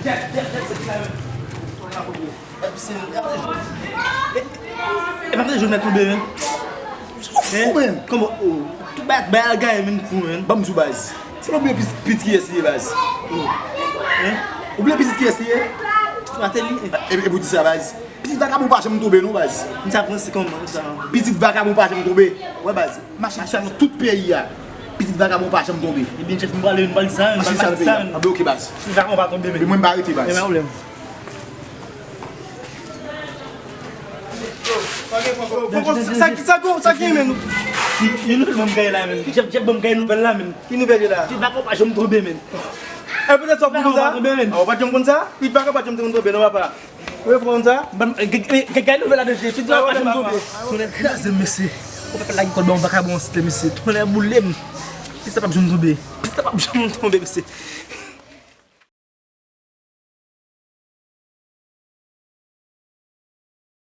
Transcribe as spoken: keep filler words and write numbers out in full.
Gad, gad, gad, se sa menm. E pa te jwenn tonbe, men. Ou fou, men. Kòman, oh, tout bagay, bagay gaye, men, fou, men. Ban m di w, baz. Se pa bliye pitit, pitit kiyès li ye, baz. Hein? Ou bliye pitit kiyès li ye? Martelly. E, e pou di sa, baz. Pitit vakabon pa janm tonbe, non, baz. M sa pran se kòman, m sa. Pitit vakabon pa janm tonbe. Wè, baz. Machin sa nan tout peyi a. Pitit vakabon pa janm tonbe. Ebyen, chèf, m prale, m pral di sa, m pral di sa. Anben, oke, baz. Pitit vakabon pa tonbe, men. Ebyen, mwen, m pa rete, baz. Ebyen, pa pwoblèm. Sa, sa, sa, sa gen, men. Yon nouvèl ban m gaye la, men. Jèf, Jèf ban m gaye nouvèl la, men. Ki nouvèl ye la? Pitit vakabon pa janm tonbe, men. E poutèt sa w konn sa? Pitit vakabon pa janm tonbe, men. Aw, pa t janm konn sa? Pitit vakabon pa t janm tonbe, non, papa. Ou e fè konn sa? Ban m, gen, gen, gen nouvèl la, mesye. Pitit vakabon pa janm tonbe. Tonnè kraze m, mesye. Ou pa fè lage kòd ban m vakabon, mesye. Tonnè boule m. Pitit sa p ap janm tonbe. Pitit sa p ap janm tonbe, mesye.